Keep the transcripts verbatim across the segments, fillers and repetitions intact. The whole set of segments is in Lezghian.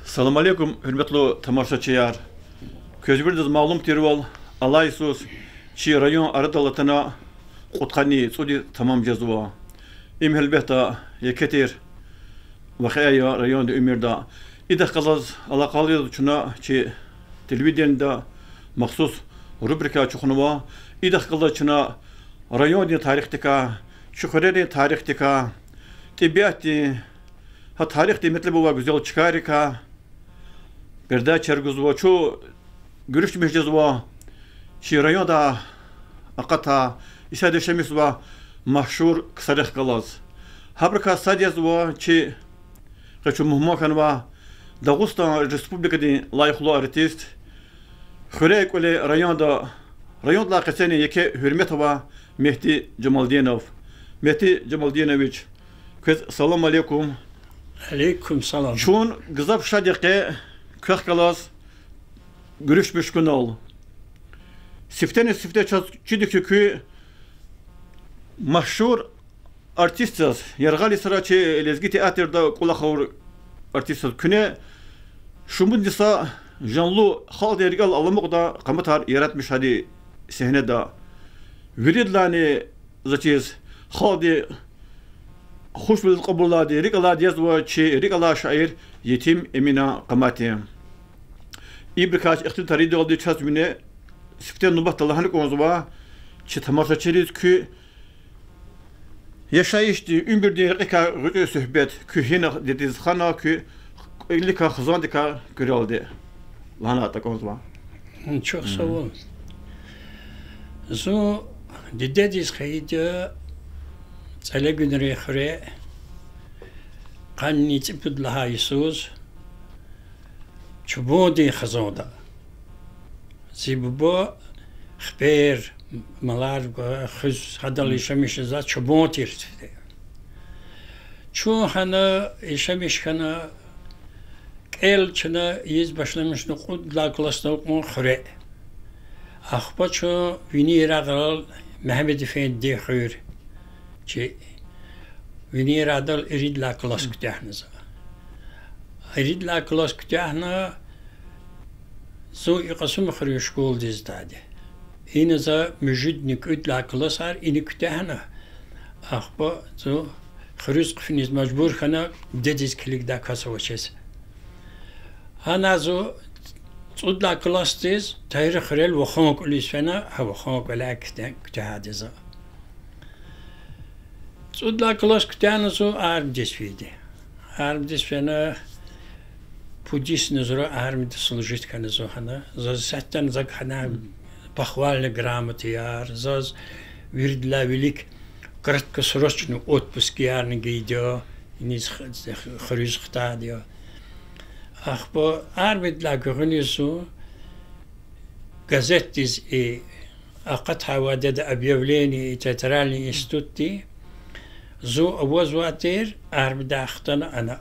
Салам алейкум, гьуьрметлу тамашачияр! Квез виридаз малум тирвал, алай йисуз чи район арадал атана кьудкъанни цӀуд йис тамам жезва. Им, гьелбетда, еке тир вакъиа я районда уьмуьрда. Идахъ галаз алакъалу яз чна чи телевиденида махсус рубрика ачухнава. Идахъ галаз чна райондин тарихдикай, чи хуьрерин тарихдикай, тӀебиатдин, гьа тарихдин метлеб авай гуьзел чкайрикай передачаяр гузва. Чун гуьруьшмиш жезва чи районда акъатай, исятда яшамиш жезвай машгьур ксарихъ галаз. Гьабурукай сад язва чи къе чун мугьман хьанвай Дагъустан Республикадин лайихлу артист, Хуьряй кӀвале районда, райондилай къецени еке гьуьрмет авай Мегьди Жамалдинов. Мегьди Жамалдинович, квез салам алейкум. Алейкум салам. Чун гзаф шад я къе квехъ галаз гуьруьшмиш хьунал. Сифтени-сифте чаз чида хьи, куьн машгьур артист яз, яргъал йисара чи лезги театрда кӀвалах авур артист яз куьне шумудни са жанлу халкьдин рикӀел аламукьдай къаматар яратмиш гьа сегьнеда. Виридалайни заз чиз халкьди хушвилелди кьабулайди, рикӀ алайди язва чи рикӀ алай шаир Етим Эминан къаматди. Ибурукай ихтилатар ийидалди чаз вине сифте нубатда лагьана кӀанзава чи тамашачийриз, куь яшайишдин, уьмуьрдин рекьикай гъвечӀи суьгьбет, куьн гьина дидедиз хана, куь кӀваликай, хизандикай куьрелди лагьана тӀакӀанзава. Чухсагъул. Зун дидедиз хьайиди я ЦӀелегуьнрин хуьре къанни цӀипуд лагьай йисуз чубандин хизанда. Зи буба хипер, малар хуьз, гьадал яшамиш жезвай чубан тир сифте. Чун гьана яшамиш хьана, кӀел чна ийиз башламишна кьуд лагьай классдал кьван хуьре. Ахпа чун вини рагърал Мегьамед-эфендидин хуьр, чи вини рагъдал ирид лагьай класс куьтягьна за. Ирид лагьай класс куьтягьна, зун и Кьасумхуьруьн школадиз атайди. Ина за муьжуьдни кӀуьд лагьай классар ина куьтягьна, ахпа зун хуьруьз хъфиниз мажбур хьана, дидедиз килигдай кас авачиз. Гьана зун цӀуд лагьай классдиз Тагьирхуьрел Вахан кӀвализ фена, гьа Вахан кӀваляй куьтягь-, куьтягьайди за. ЦӀуд лагьай класс куьтягьна зун армиядиз фейиди. Армиядиз фена, пуд йисни зура армияда служить хьана зун гьана. Заз исятдани зак гьана похвальный грамотаяр, заз виридалай вилик краткосрочный отпускаярни гайиди я, иниз х-, хуьруьз хтайди я. Ахпа армиядилай гуьгъуьниз зун газетдиз и акъатай вадеда объявление и театральный институтди зун авазвай тир армиядай хтана ана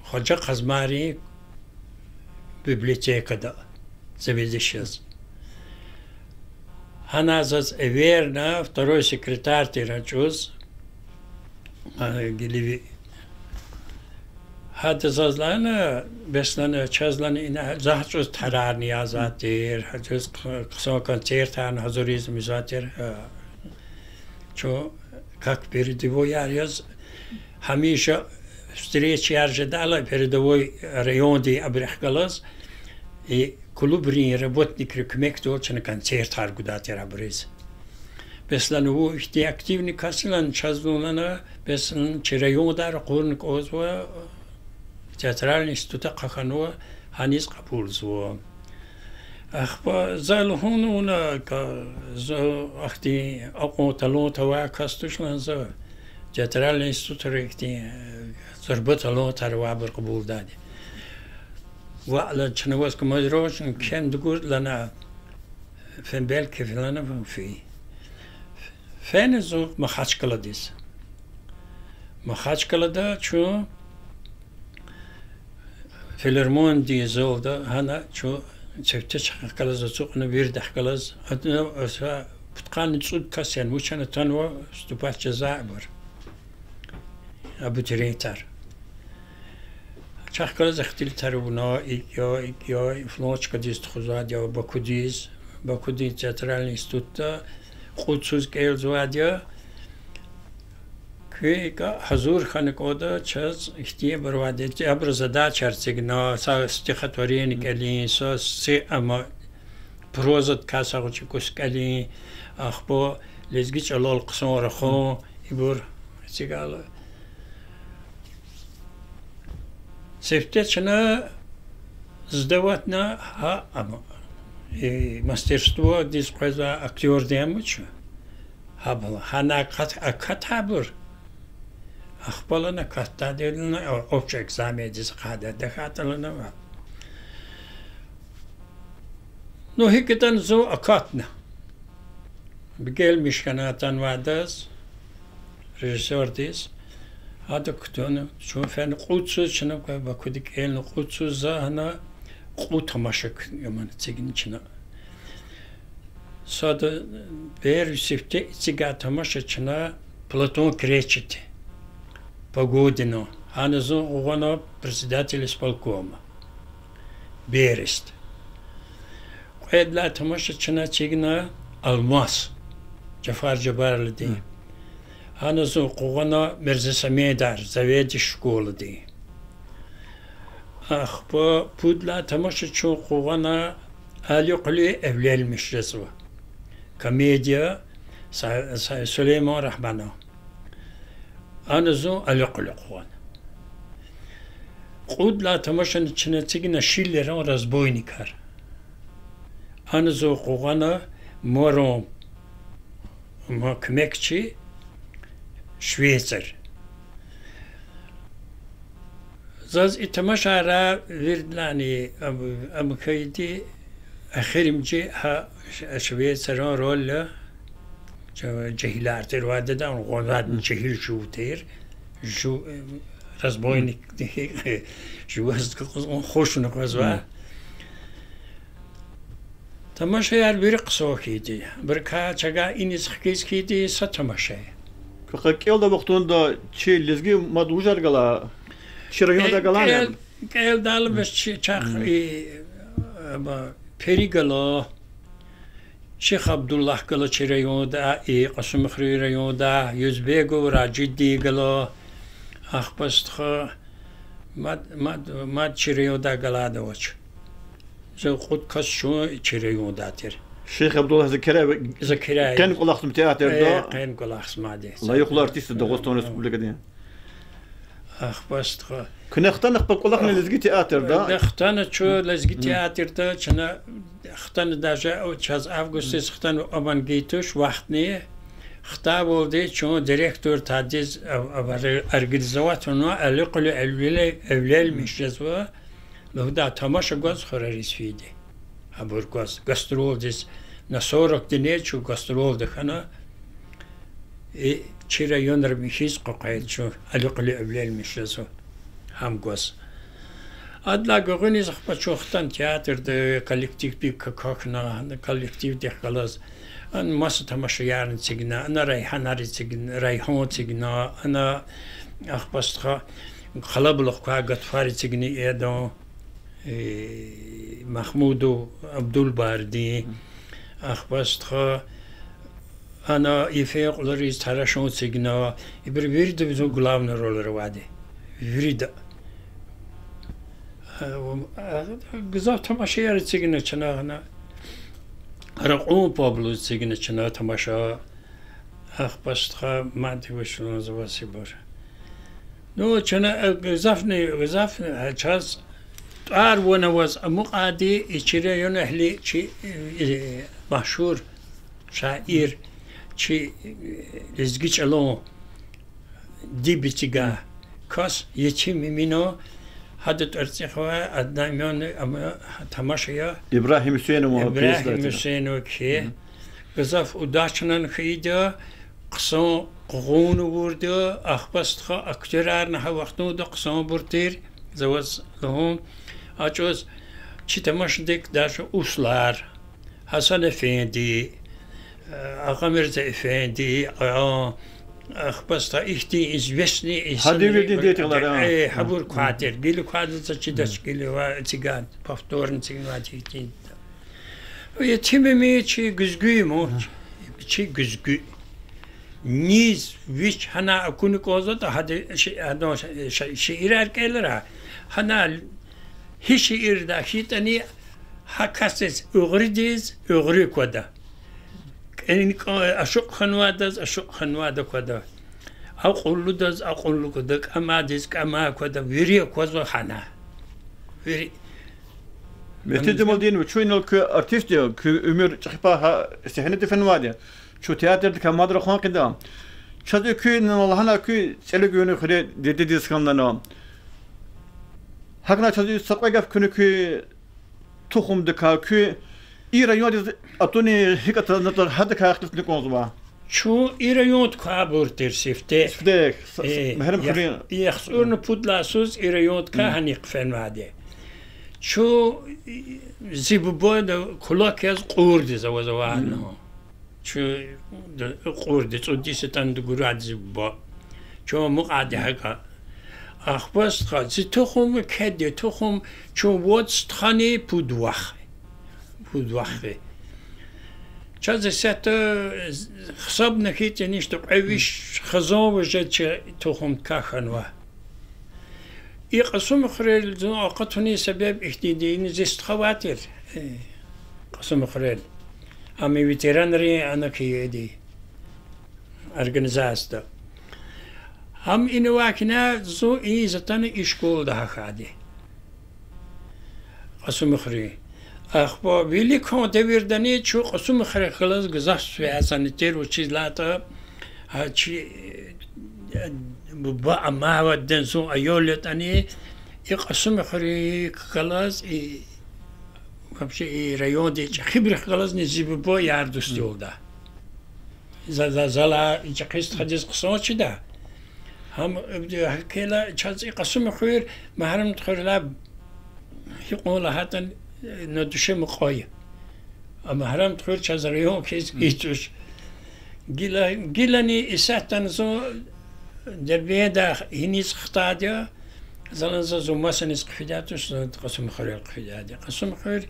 Хважа Къазмайрин библиотекада заведующий яз. Гьана заз эверна, второй секретарь тир гьа чӀавуз, а, гиливи. Гьада заз лагьана, бес лагьана, чаз лагьана, ина за гьа чӀавуз тарарни язавай тир, гьа чӀавуз хъ-, хъсан концертарни гьазуриз муьзвай тир, а, чун как передовойяр яз, гьамиша встречаяр жедайла передовой райондин абурухъ галаз, и клубрин работникри куьмекдалди чна концертар гудай тир абуруз. Бес лагьана, вун ихьтин активный кас я лагьана, чаз зун лагьана, бес лагьана, чи райондай ракъурна кӀанзава, театральный института хъхьанва, гьаниз кьабулзава. Ахпа за лугьун вуна, ка-, за ахьтин акьван талант авай кас туш лагьана за, театральный институтра ихьтин, э, зурба талантар авайбур кьабулдайди. Ваъ лагьана, чна ваз командировочный кхьена дугур лагьана, фена белки фи лагьана, вун фи. Фена зун Махачкъаладиз. Махачкъалада чун филармониядин залда гьана чун цифте чахъ галаз ацукьна, виридахъ галаз, гьатна са пудкъанни цӀуд кас яна, вуч ятӀани атанва, выступать жезвайбур, абитуриентар. Чахъ галаз ихтилатар авуна, икӀ я, икӀ я, флан чкадиз тухузвайди я Бакудиз, Бакудин театральный институтда кьуд йисуз кӀелзавайди я. Куьн икӀ гьазур хьана кӀанда, чаз ихьтин абур авайди я, абуру задачаяр эцигна, са стихотворение кӀелин, са сци-, амма прозадикай са гъвечӀи кӀус кӀелин, ахпа лезги чӀалал хъсан рахун, ибур эцигайла. Сифте чна сдаватна гьа, ам, и мастерстводиз къвезвай актёрди ам чна. Гьабур, гьана акат-, акатайбур. Ахпа лагьана акатдайди лагьана, общий экзамендиз ахъайдай, тахьайтӀа лагьана ва. Ну, гьикӀ ятӀани зун акатна. Гелмиш хьана атанвайдаз, режиссёрдиз, гьада кутуна, чун фена кьуд йисуз, чна Бакуда кӀелна кьуд йисуз, за гьана кьуд тамаша к-, аман эцигна чна. Сада первый сифте эцигай тамаша чна Платон Кречет, Погодинан, гьана зун къугъвана председатель исполкома. Берест. Кьвед лагьай тамаша чна эцигна Алмас, Жафар Жабаралидин. Гьана зун къугъвана Мирза Самедар, заведующий школадин. Ахпа пуд лагьай тамаша чун къугъвана Али кьуьлуь эвлелмиш жезва. Комедия Са-, Са-, Сулейман Рагьманан. Гьана зун Али кьуьлуь къугъвана. Кьуд лагьай тамашани чна эцигна Шиллеран Разбойникар. Гьана зун къугъвана Морон, ма куьмекчи, швейцар. Заз и тамашайра виридалайни ам, ам хьайиди, эхиримжи гьа ш-, швейцаран роль я, жа-, жегьилар тир вадида, ам гъванвайди жегьил жув тир, жу-, разбойник, жуваз хуш авуна къвезвай. Тамашаяр вири хъсан хьайиди. Абурукай чавай иниз хкиз хьайиди са тамаша я. Квехъ кӀелдай вахтунда чи лезги мад вужар гала, чи районда галани? КӀел-, кӀелдайла бес чи чахъ и, аба, Пери гала, Шихабдуллагь гала чи районда, и Кьасумхуьруьн районда, Юзбегов Ражидди гала, ахпа стха, мад, мад, мад чи районда галайди авач. За кьуд кас чун чи райондай тир. Шихабдуллагь Закиряев. Закиряев. Къени кӀвалахзава театрда. Э, къени кӀвалахзавайди. Лайихлу артист Дагъустан Республикадин. Ахпа стха. Куьне хтана ахпа кӀвалахна лезги театрда? Хтана чун лезги театрда, чна хтана даже чаз августдиз хтана аман гайи туш вахтни. Хтайвалди чун директор тадиз, а, а, организовать авуна, Али кьуьлуь эвлел-, эвлелмиш жезва лугьудай тамаша гваз хурариз фейиди. Абур гваз гастролдиз, на сорок дней чун гастролда хьана, и чи районра михьиз къекъвейди чун Али кьуьлуь эвлелмиш жезва, гьам гваз. Адалай гуьгъуьниз ахпа чун хтана театрда, коллективдик квахьна, коллективдихъ галаз ана маса тамашаярни эцигна, ана Райханар эцигн-, Райхан эцигна, ана ахпа стха Къалабулух квай гатфар эцигна, и адан, э, Махмудов Абдулбаридин, ахпа стха ана йифен кьулариз Тарашан эцигна, ибур вирида зун главный рольра авайди. Вирида. Гзаф тамашаяр эцигна чна гьана. Ракьун Паблу эцигна чна тамаша. Ахпа стха мад вуч лугьузвайбур. Ну, чна, э, гзафни, гзафни, э, чаз тӀвар-ван аваз амукьайди и чи районэгьли, чи, э, машгьур шаир, чи, э, лезги чӀалан диб эцигай кас Етим Эминан, гьадан тӀварцӀихъ авай, адан имя, ам, тамаша я. Ибрагьим Гьуьсейнова. Ибрагьим Гьуьсейнова кхьей. Гзаф удачно хьайиди я, хъсан къугъун авурди я, ахпа стха актёрарни гьа вахтунда хъсанбур тир, за ваз лугьун. А чӀавуз чи тамашадик даже услар, Гьасан-эфенди, Агъамирза-эфенди, а, Ахпа стха ихьтин известный инсан, гьа девирдин деятелар, э, гьабур квай тир. Гила квайди за чидач, гила ва циган, повторно циган ва ихьтин. Етим Эмин чи гуьзгуь я, чи гуьзгуь. Низ вич гьана акуна кӀанзаватӀа, гьада ши-, гьадан ши-, ши-, шиирар кӀелра, гьана гьи шиирда хьайитӀани, гьа касдиз угъридиз угъру квада. КӀани-, ашукь хьанвайдаз ашукь хьанвайда квада. Акьуллудаз акьуллу квада, кӀамадиз кӀама квада, вири аквазва гьана. Вири. Мегьтиджамалдинов, чун инал куь артист я, куь уьмуьр чӀехи пай гьа сегьнеда фенвайди я. Чун театрдикай мад рахун къведа. Чаз куьн лагьана, куь ЦӀелегуьнин хуьре дидедиз хьана лагьана. ГьакӀни чаз са кьве гаф куьне куь тухумдикай, куь и райондиз атунин гьикӀ атанатӀа, гьадакай ихтилатна кӀанзава. Чун и райондин квайбур тир сифте. Сифте, с-, с-, Э, Мегьарамдхуьруьн. Яхцӏурни пуд лагьай йисуз и райондикай гьанихъ фенвайди. Чун, зи бубани кулак яз кьурди заваз авайна. Чун д-, кьурди, цӀуд йис атана гурай зи буба. Чун мукьвади гьакӀа. Ахпа стха, зи тухум кведи тухум, чун вад стхани пуд вах. Пуд вах я. Чаз исятда гьисабна хьайитӀани, иштта кьве виш хизан вуж жеда чи тухумдикай хьанва. И Кьасумхуьрел зун акъатунин себеб ихьтинди я, зи стха авай тир, э, Кьасумхуьрел. Ам и ветеранрин ана хьайиди организацияда. Ам ина авай хьана зун ийиз атана и школада гьахьайди. Кьасумхуьруьн. Ахпа виликан девирдани чун Кьасумхуьрел галаз гзаф связанный тир, вучиз лагьайтӀа, гьа чи, э, буба амайвал дидедин зун аял ятӀани, и Кьасумхуьруьн галаз, и, вообще, и райондин чӀехибурухъ галазни зи буба яр-дуст я лугьуда. За, за, залай и чӀехи стхадиз хъсан чида. Гьам, э, гьакӀ хьайила чаз и Кьасумхуьр, Мегьарамдхуьрелай гьикьван лагьайтӀани, э, на душе мукьва я. А Мегьарамдхуьр чаз район хьиз гьич туш. Гила, гилани исятдани зун Дербентдай гьиниз хтайди я, залан за зун масаниз хъфидай туш, за Кьасумхуьрел хъфидайди я. Кьасумхуьр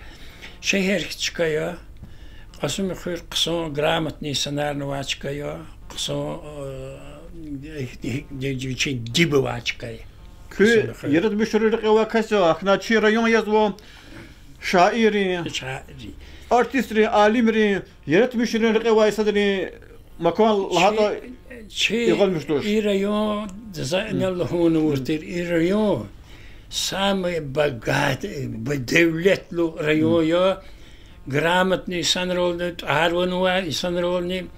шегьер хьиз чка я, Кьасумхуьр хъсан грамотный инсанарни авай чка я, хъсан, э, чи диб авай чка я. Куь яратмишунрин рекье авай кас я, ахьна чи район язва шаиррин, артистрин, алимрин, яратмишунрин рекье авай инсанрин макан лагьайтӀа, чи игъалмиш туш. И район, за инал лугьун авур тир, и район самый богатый, б-, девлетлу район я. Грамотный инсанрални, тӀвар-ван авай инсанрални,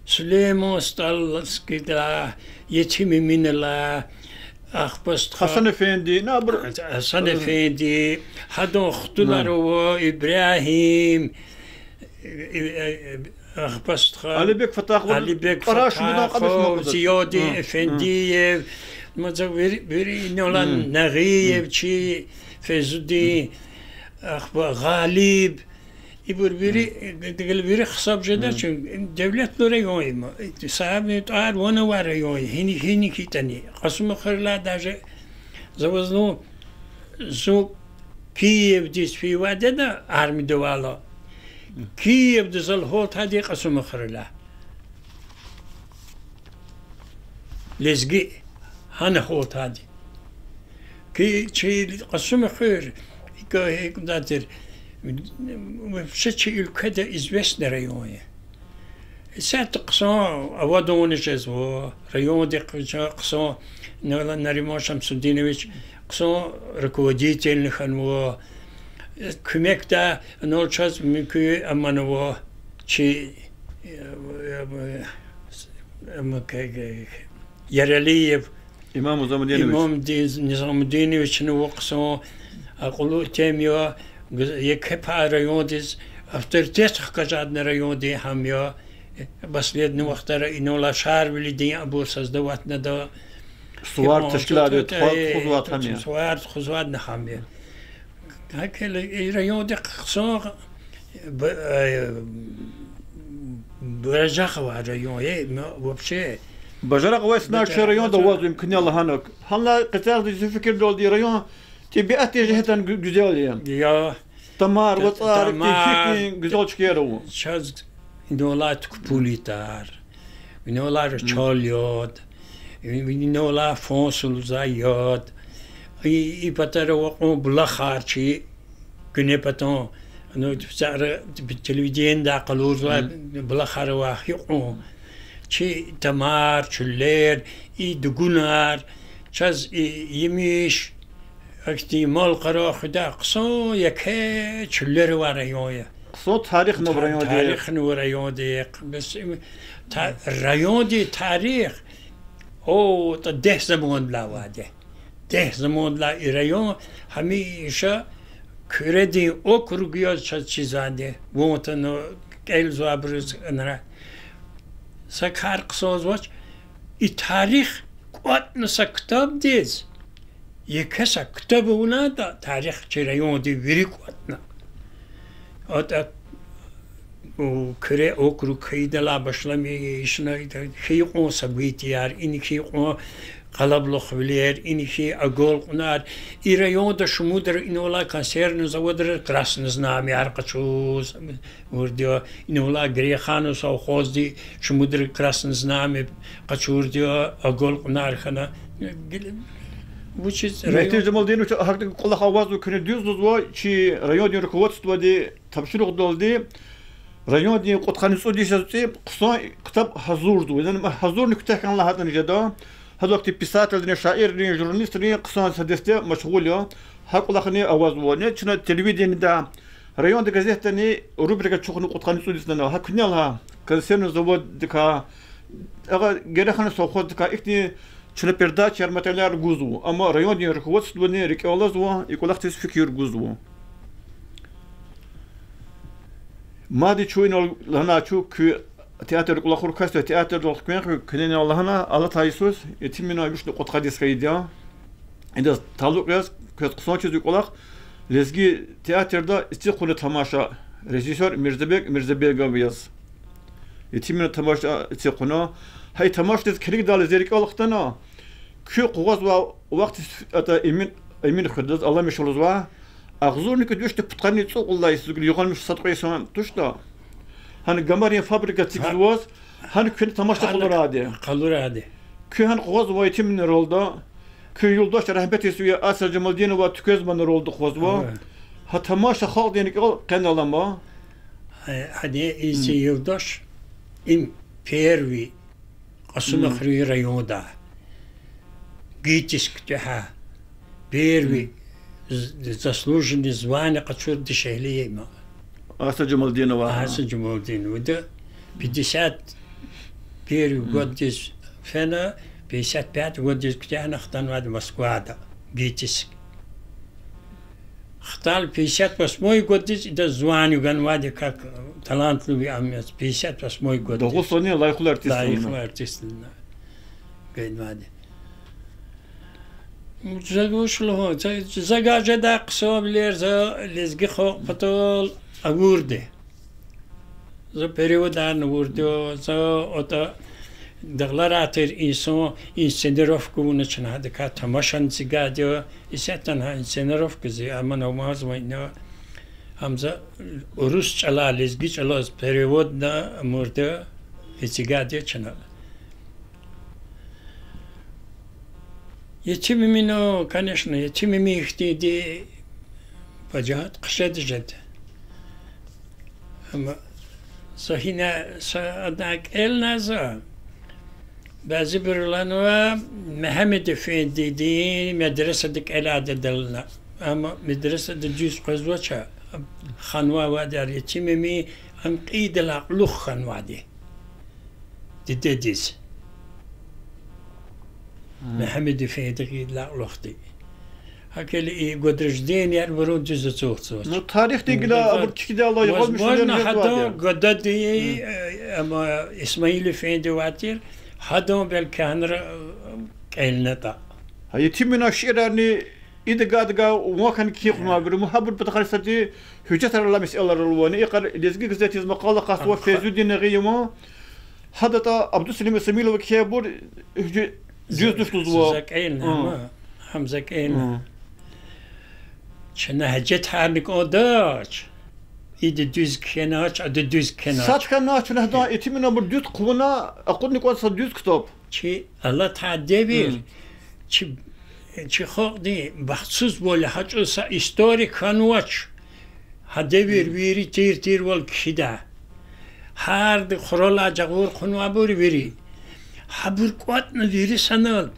Сулейман СтӀалскийдилай, Етим Эминдилай, ахпа стха Гьасан-эфенди, набур Гьасан-эфенди, гьадан хтулар ава, Ибрагьим, ахпа стха Алибек Фатахов, Алибек Фатахов, Зиядин Эфендиев, ма за вири, вири иналай Нагъиев чи, Фейзудин, ахпа Гъалиб, ибур вири, дегил вири гьисаб жеда чун, девлетлу район я им. Сагьибни тӀвар-ван авай район я, гьини, гьини хьайитӀани. Кьасумхуьрелай даже за ваз лугьун, зун Киевдиз фейи вахтунда армида авайла, Киевда зал гьалтайди Кьасумхуьрелай. Лезги гьана гьалтайди. Ки чи Кьасумхуьр, икӀ, икӀ датир, вообще чи уьлкведа известный район я. Исятда хъсан авадунни жезва, райондихъ хъсан, Нариман Шамсудинович хъсан руководительни хьанва. Куьмекдай инал чаз муькуь аманва чи, э, э, Яралиев Имам Низамудинович. Имам Ди-, Низамудиновични ава хъсан, акьуллу итим я, еке пай райондиз авторитет хкажна райондин гьам я. Последний вахтара иналай Шарвилидин абур создаватьнада. Сувар тешкилайди, тухузвайди гьам я. Сувар тухузвайди гьам я. ГьакӀ хьайила и райондихъ хъсан б-, э, буражах авай район я, вообще. Бажарагъ авай инсанар чи районда авазва, им куьне лагьана. Гьанлай къецяхъ зи фикирдалди, район тӀебиатдин жигьетдани гу-, гуьзел я. Я. Тамар, вацӀар, ихьтин гуьзел чкаяр ава. Чаз инвалай туькӀуьртӀар, инвалай ручал яд, инвалай фансулза яд. И, и патара ава кьван булахар чи, гуьне патан, ну, телевидениедай къалурзавай булахар ава гьикьван. Чи тамар, чуьллер, и дугунар, чаз и емиш, ахьтин мал-къара хуьдай хъсан еке чуьллер авай район я. Хъсан тарихни ава райондин. Тарихни ава райондин. Бес им та-, райондин тарих, о, та дегь замандилай авайди. Дегь замандилай и район гьамиша Куьредин округ яз чаз чизвайди. Вун атана кӀелзавайбуруз анра. Са кар хъсанзавач, и тарих кӀватӀна са ктабдиз, еке са ктаб авунайтӀа, тарих чи райондин вири кӀватӀна. АтӀа Куьре округ хьайидалай башламишна, хьи кьван событияр, ина хьи кьван къалабулухвилер, ина хьи агалкьунар. И районда шумудра инвалай консервный заводра Красное Знамяяр къачуз, вурди я, инвалай Греханов совхозди шумудра Красное Знамя къачурди я, агалкьунар хьана. Вучиз Мегьди Жамалдинович, гьахьтин кӀвалах авазва куьне, дуьз лугьузва, чи райондин руководстводи тапшуругъдалди райондин кьудкъанни цӀуд йис яз цӀи хъсан ктаб гьазурзава. Яни гьазурни куьтягь хьана лагьайтӀани жеда. Гьадахъти писателрин, шаиррин, журналистрин хъсан са десте машгъул я. Гьа кӀвалахни авазва. Ни чна телевиденида, райондин газетдани рубрика ачухна кьудкъанни цӀуд йисдани, гьа куьне лагьай консервный заводдикай, агъа Гереханов совхоздикай ихьтин чна передачаяр, материалар гузва. Амма райондин руководствони рикӀел алазва, и кӀвалахдиз фикир гузва. Мад чун инал лагьаначу куь театрдин кӀвалахар касди, театрдал хквен хуьй, куьне инал лагьана, алатай йисуз Етимина вишни кьудкъад йис хьайиди я. Идаз талукь яз квез хъсан чизвай кӀвалах, лезги театрда эциг кьуна тамаша, режиссёр Мирзабег Мирзабегов яз. Етимина тамаша эциг кьуна. Гьа и тамашадиз килигдайла зи рикӀел хтана, куьн къугъвазвай вахт, атӀа Эмин, Эмин хуьредиз, Аламиша лугьузва, агъзурни кӀуьд вишни пудкъанни цӀукьуд лагьай йисуз, гила югъ-амиш сад кьве йисан тушда, гьана гамарин фабрика эцигзаваз, гьана куьне тамаша къалурайди. Къалурайди. Куьн гьана къугъвазва Етиминан ролда. Куь юлдаш, рагьметлу я Ася Жамалдинова, Туьквезман ролда къугъвазва. Гьа тамаша халкьдин рикӀел къене алама. Гьа, гьа и зи юлдаш, им первый Кьасумхуьруьн районда ГИТИС куьтягьай первый з-, заслуженный звание къачур дишегьли я им. Ася Жамалдинова. Ася Жамалдиновади пятьдесят первый годдиз фена, пятьдесят пятый годдиз куьтягьна хтанвайди Москвада ГИТИС. Хтанвай пятьдесят восьмой годдиз идаз звание ганвайди как талантливый ам яз, пятьдесят восьмой годдиз. Дагъустандин лайихлу артист. Лайихлу артист ганвайди. За вуч лугьун, за, за гьажедай хъсанвилер за лезги халкь патал авурди. За переводар авурди, за атӀа дагъларай тир инсан, инсценировка авуна чна гьадакай тамашани эцигайди я, исятда гьа инсценировка зи аман амазма ина, ам за урус чӀалай лезги чӀалаз переводна амурди эцигайди я чна. Етим Эмина, конечно, Етим Эмин хьтинди пажагьат хъжеда жеда. Амма за гьина са адан кӀелна за, бязибуру лагьанва, Мегьамед эфендидин медресада кӀелайдадална. Амма медресада дуьз къвезвач, ханвай вадяр Етим Эмин, ам кьейидалай кьулухъ хьанвайди дидедиз. Мегьамед эфенди кьейидалай кьулухъди. ГьакӀ хьайила и годрожденияр варун дуьз ацукьзавач. Ну, тарихдин гила абур чкӀидайла, возможно, гьадан гадади, э, амма Исмаил эфенди авай тир, гьадан белки гьанра, э, кӀелнатӀа. Гьа Етим Эмина шиирарни идагай-идагай ван хьана кхьин кьунвайбур, гьабур патахъай сади гьуьжетрилай месэлаяр алвани. Икъар Лезги газетдиз макъала къачузва Фейзудин Нагъиеван. ГьадатӀа Абдусалим Исмаилова кхьейбур, дуьз туш лугьузва. За кӀелна, ам за кӀелна. Чна гьуьжетарни кӀандач, ида дуьз кхьенач, ада дуьз кхьенач. Сад хьанач чна гьадан итиминабур дуьз хъувуна, акъудна кӀанда са дуьз ктаб. Чи алатай девир, чи, чи халкьдин бахтсуз вал гьа чӀавуз са историк хьанвач. Гьа девир вири тир-тирвал кхьида. Гьарда хуралай жагъур хъувунвайбур вири. Гьабур кӀватӀна вири санал,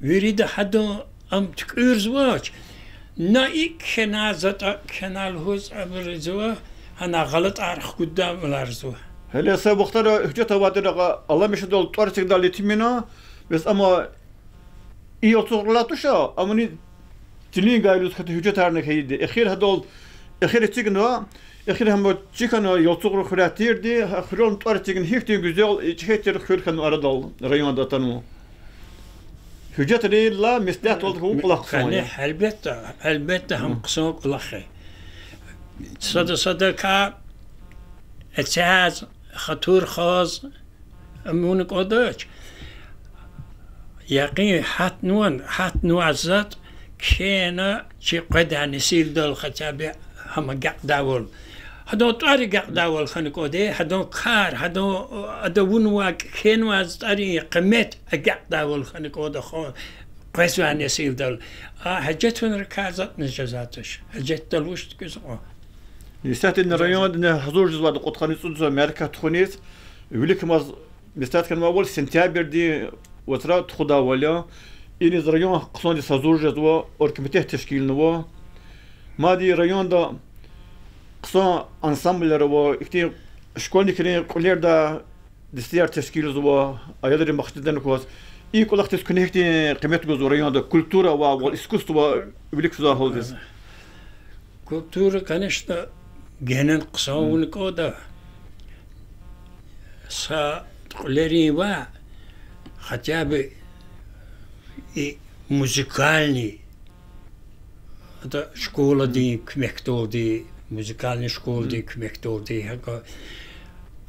вирида гьадан ам туькӀуьрзавач. На икӀ кхьена, затӀ кхьена лугьуз абурзава, гьана гъалатӀар хкудда маларзава. Гьеле са вахтара гьуьжет авайди рагъа, Аламишадал тӀвар эцигдайла итимина, бес амма и Ялцугърилай туш, амни Цилингай лугьуз хьайитӀа гьуьжетарни хьайиди. Эхир гьадал, эхир эцигна, эхир гьам чи хьана Ялцугъра хуьряй тирди, гьа хуьрел тӀвар эцигна, гьихьтин гуьзел, чӀехи тир хуьр хьанва арадал, районда атанва. Гьуьжетрилай меслятвал хьун кӀвалах хъсан я. Къе, гьелбетда, гьелбетда, гьам хъсан кӀвалах я. Сада-садакай эцяз, хатур хаз, амуна кӀандач. Якъин гьатнава, гьатнавай затӀ кхьена чи къведай несилдал хотя бы гьам агакьдайвал. Гьадан тӀвар агакьдайвал хьана кӀанда, гьадан кар, гьадан, ада авунвай, кхьенвай затӀарин къимет агакьдайвал хьана кӀанда хо-, къвезвай несилдал. А гьуьжетунрикай затӀни жезвай туш. Гьуьжетдал вуч туькӀуьрзава? Исятда районда гьазур жезвайди я кьудкъанни цӀуд йисан мярекат тухуниз, виликамаз меслят хьанвайвал, сентябрдин вацра тухудайвал я. Иниз район хъсандиз гьазур жезва, оргкомитет тешкилнава. Мад и районда хъсан ансамбльяр ава, ихьтин школьникрин кьуьлердай дестеяр тешкилзава, аялрин бахчадин кваз. И кӀвалахдиз куьне гьихьтин къимет гузва районда, культура авайвал, искусство вилик физвай гьалдиз? Культура, конечно, генани хъсан авуна кӀанда. Са кьуьлерин ваъ, хотя бы и музыкальный, ада школадин куьмекдалди, музыкальный школадин куьмекдалди, гьакӀа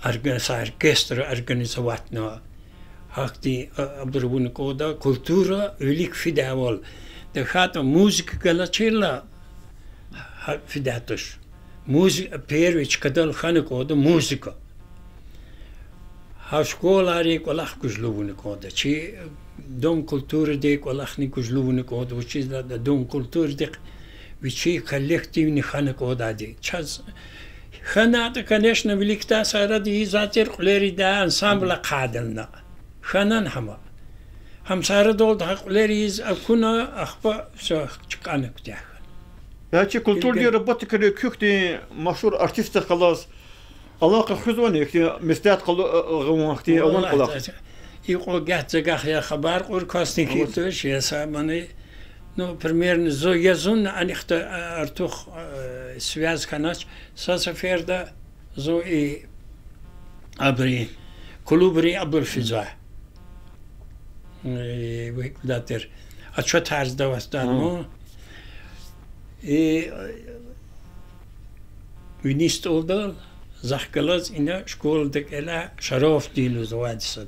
орг-, са оркестр организоватьна, гьахьтин, а, абур авуна кӀанда, культура вилик фидайвал. ТахьайтӀа музыка галачирла, гьа фидай туш. Музы-, первый чкадал хьана кӀанда музыка. Гьа школайрин кӀвалах гужлу авуна кӀанда, чи дом культурыдин кӀвалахни гужлу авуна кӀанда, вучиз лагьайтӀа дом культурыдихъ вичин коллективни хьана кӀандайди. Чаз хьанайтӀа, конечно, виликдай са арада ийизвай тир кьуьлерин ансамбль ахъайдална. Хьанани гьам. Гьам са арадалди гьа кьуьлер ийиз акуна, ахпа всё, чкӀана куьтягь хьана. Я чи культурадин работникри куьхьдин машгьур артистдихъ галаз алакъа хуьзвани, ихьтин меслят къалурун, ихьтин авун кӀвалах? Икьван гагь-загьах я хабар кьур касни хьайи туш, я са мани, ну, примерно, зун, я зун анихъ артух, э, связь хьанач, са сеферда зун и абурун, клубрин абур физвай. Э, векилар тир. Отчётарзава астарму. И, э, вини стӀалдал, захъ галаз ина школада кӀелай Шарафудин лугьузвайди сад.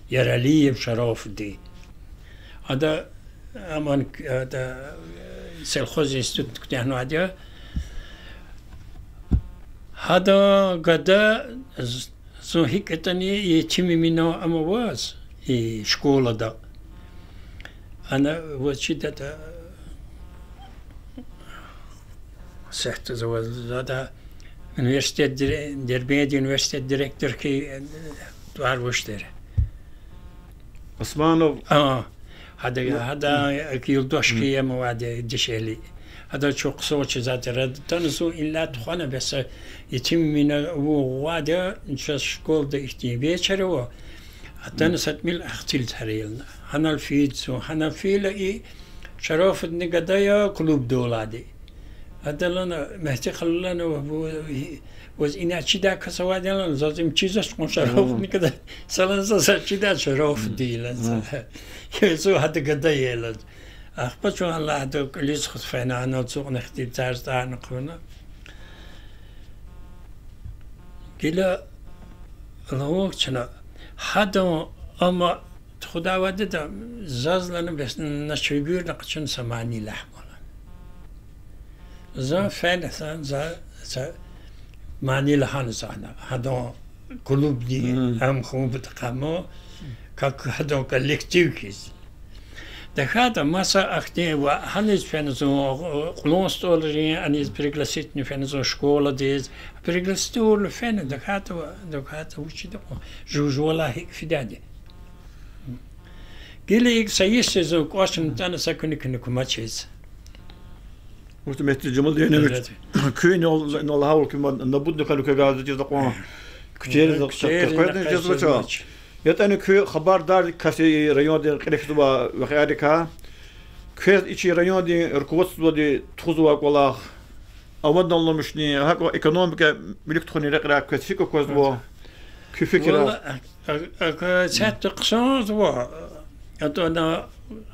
Яралиев Шарафудин. Ада аман, ада, э, сельхоз институтни куьтягьнавайди я. Гьадан гада з-, зун гьикӀ ятӀани етим мина ам аваз, и школада. Ана ваз чидатӀа, сехтез аваз ада университет дир-, Дербентдин университет директор хьи, тӀвар вуч тир? Османов. А, гьада, гьадан юлдаш хьи ам авайди дишегьли. Гьада чун хъсан чизвай тир, атана зун илля тухвана бес, етим мина авун гъвайди я, чаз школада ихьтин вечер ава, атана са тӀимил ахцил тарелна. Гьанал фейиди зун, гьанал фейила и Шарафудинни гада я клубда авайди. Ада лагьана, Мегьди халу лагьана, ваз ина чидай кас авайди я лагьана, заз им чизвач кьван Шарафудин гада, са лагьана заз чидай Шарафудин лагьана. Зун гьада гада я лагьана. Ахпа чун Аллагьдин кӀвализ хуьз фена, анал ацукьна ихьтин тарс тӀарни хъувуна. Гила лугьун чна, Гьадан, амма тухудайвайди я, заз лагьана бес, начугуьрна къачуна са мани лагьана. За фена, за, за, за мани лагьана за гьадан клубдин, ам хьун патахъай, как гьадан коллектив хьиз. ТахьайтӀа маса ахьтин ва гьаниз фена зун, кьулан стӀалрин, аниз пригласительный фена зун школадиз. Пригласительный фена, тахьайтӀа, тахьайтӀа вучиз кьван, жув-жувалай гьикӀ фидайди. Гила икӀ са йис я зун кӀвачни тӀана са куьникни кумачиз. Гьуьрметлу Жамалдинович, куьн инал, инал гьавур куьн мад набудна хьана квевай газетдиз акьван, куьчейриз къвезвач. ЯтӀани куьн хабардар кас я и райондин кьиле физвай вакъиайрикай. Квез и чи райондин руководстводи тухузвай кӀвалах, авадламишунин, гьакӀ экономика вилик тухунин рекьерай квез гьикӀ аквазва? Куь фикирар. Валлагь, а, а, а, цятда хъсанзава, атӀана,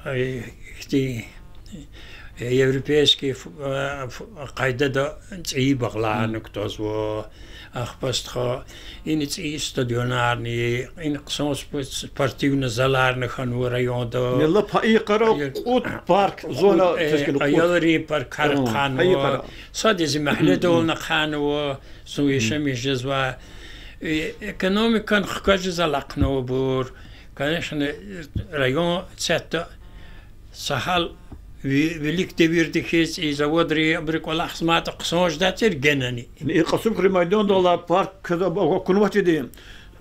а, ихьтин, э, европейский ф-, а, ф-, къайдада цӀийи багъларни кутазва, ахпа стха, ина цӀийи стадионарни, ина хъсан сп-, спортивный заларни хьанва районда. Лап гьа и йикъара кьуд парк, зона, э, тешкил кьуд. Аялрин паркар хьанва. Сад зи мягьледални хьанва, зун яшамиш жезвай. Э, экономикани хкаж жез алахънава абур. Конечно, район цятда са гьал ви-, вилик девирда хьиз, и заводри, абуру кӀвалахзамайтӀа хъсан жедай тир генани. И Кьасумхуьруьн майдандал алай парк квез акунвачирди,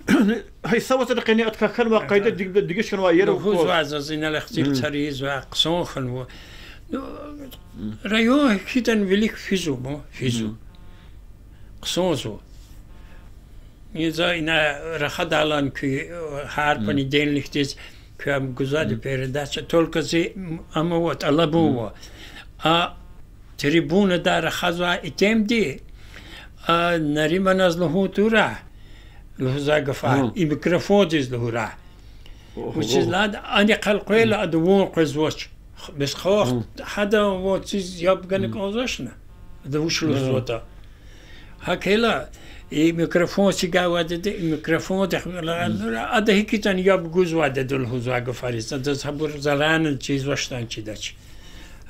гьа са вацра къене аткахьанвай къайда дигиш хьанвай ери лугьузвай заз, инал ихтилатар ийизвай, хъсан хьанва. Ну, район гьикӀ ятӀани вилик физва, физва. Хъсанзава. И за ина рахадайлани куь, гьар понедельникдиз куьн ам гузвайди передача, только зи, м, ам ава, тӀалабун ава. А трибунадай рахазвай итимди, а, Нариманаз лугьун тавурай, лугьузвай гафар, и микрофондиз лугьурай. Вучиз лагьайтӀа, анихъ элкъвейла, ада ван къвезвач. Бес халкь гьадан ванциз яб гана кӀанзавачни, ада вуч лугьузватӀа. ГьакӀ хьайила, и микрофон эцигайвайди, и микрофондихъ лагьана, ада гьикӀ ятӀани яб гузвайди лугьузвай гафариз, адаз гьабур зарарни чизвачтӀани чидач.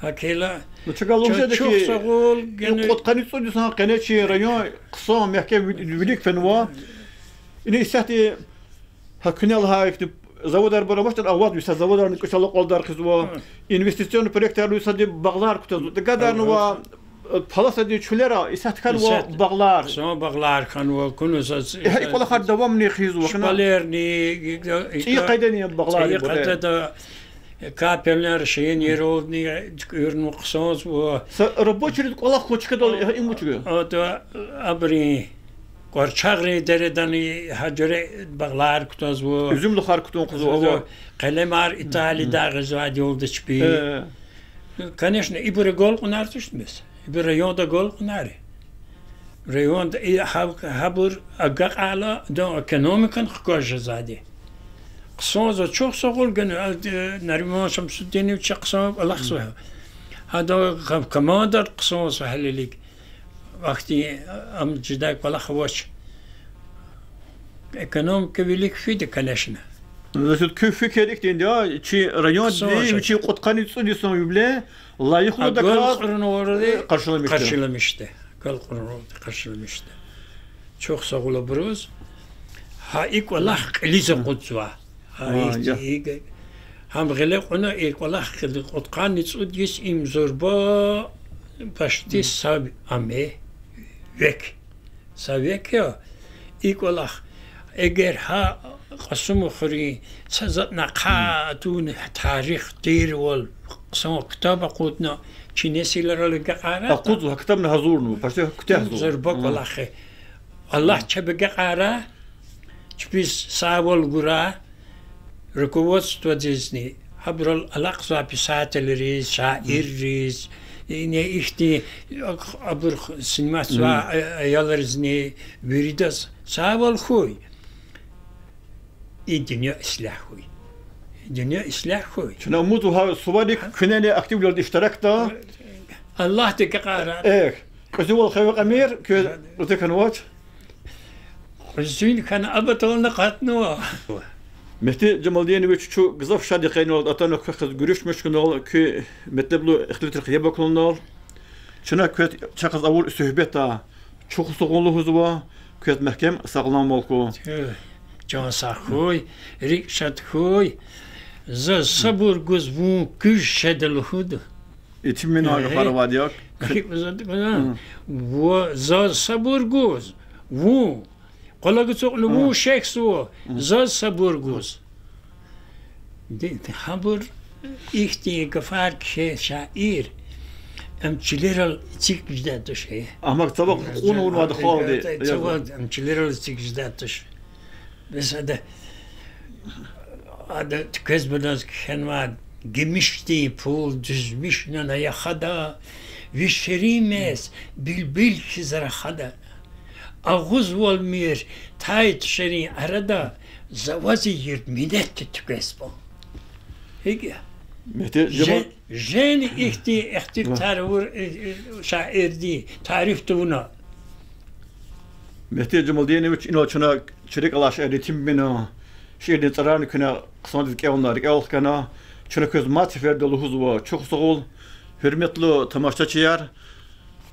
ГьакӀ хьайила, чухсагъул, и гена кьудкъанни цӀуд йисан къене чи район хъсан, мягькем ви-, вилик фенва. Ина исятда гьа куьне лагьай ихьтин заводар бара амачтӀани, аваз ви са заводарни кӀвачел акьалдар хъийизва, инвестиционный проектар лугьуз сади багълар кутазва. Гадарнава, э, паласадин чуьлера исятда хьанва багълар. Хъсан багълар хьанва, куьне са, и кӀвалахар давамни хъийизва, шпалерни, цӀийи къайдада багълар, цӀийи къайдада, капельный решениерални туькӀуьрнава, хъсанзава. Са рабочийриз кӀвалах хьун чкадал им вуч я? Ада абурун, Кьварчагърин дередани гьа жуьре багълар кутазва. Уьзуьмлухар кутун къвезва, ава. Къелемар Италиядай гъизвайди я лугьуда чпи. Конечно, ибур агалкьунар тушни бес. Ибур районда агалкьунар я. Районда и гьаб-, гьабур агакьайла, адан экономикани хкаж жезвайди. Хъсанзава, чухсагъул гена, а, Нариман Шамсудинович хъсан кӀвалахзава. Гьадан ка-, командани хъсанзава гьелелиг. Ахьтин ам жедай кӀвалах авач. Экономика вилик фида, конечно. Значит, куь фикир ихьтинди я, чи районди вичи кьудкъанни цӀуд йисан юбилей лайихлудаказ къаршиламишда. Агалкьунвайди къаршиламишда. Агалкьунвайди къаршиламишда. Чухсагъул абуруз. Гьа и кӀвалах кьилиз акъудзава. Гьа, гьам гъиле кьуна и кӀвалах кьилиз, кьудкъанни цӀуд йис им зурба, почти са ам я, век. Са век я и кӀвалах. Эгер гьа Кьасумхуьруьн са затӀни ахъа тавуна, тарих тирвал, хъсан ктаб акъудна, чи несилрал агакьарай. Акъудзава, ктабни гьазурнава, почти куьтягьзава. Зурба кӀвалах я. Аллагь чеб агакьарай, чпиз сагъвал гурай, руководстводизни, гьабурал алакьзавай писателриз, шаирриз, ина ихьтин, абур сниматзавай аялризни, виридаз сагъвал хьуй. И дуьнья ислягь хьуй. Дуьнья ислягь хьуй. Чна умудзава гьа суварик куьнени активвилелди иштиракда. Аллагьди агакьарай. Эхь, кьуьзуьвал хиве кьамир, куьн рази хьанвач. Зун хьана абатална къатнава. Мегьди Жамалдинович, чун гзаф шад я къе инал атана, квехъ гуьруьшмиш хьунал, куь метлеблу ихтилатрихъ яб акунал. Чна квез чахъ галаз авур суьгьбетдай чухсагъул лугьузва, квез мягькем сагъламвал хьуй. Чан сагъ хьуй, рикӀ шад хьуй. Заз сабур гуз вун куьз жеда лугьуда. Итимина гафар авайди я. Ва заз сабур гуз вун. Къвалав ацукьна вун шехьзава, заз сабур гуз. Гьабур ихьтин гафар кхьей шаир, ам чилерал эциг жедай туш. Амма цавакь кьуна авунвайди халкьди. Цавакь ам чилерал эциг жедай туш. Бес ада, ада туьквезбуруз кхьенвай: гимишдин пул дуьзмишна на яхада, ви ширин мез билбил хьиз рахада. Агъузвалмир тай-туширин арада, за ваз ийир минетди туьквезва. ГьикӀ я? Мегьди Жамал- Жени ихьтин ихтилатар авур шаирдин тариф тавуна. Мегьди Жамалдинович, инал чна чи рикӀ алай шиир Итимина, шиирдин цӀарарни куьне хъсандиз кӀелна, рикӀел хкана. Чна квез мад сеферда лугьузва чухсагъул. Гьуьрметлу тамашачияр,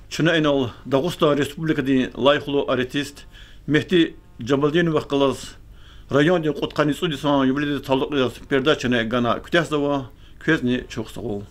чна инал Дагъустан Республикадин лайихлу артист Мегьди Жамалдиновахъ галаз райондин кьудкъанни цӀуд йисан юбилейдиз талукь яз передачани гана куьтягьзава. Квезни чухсагъул.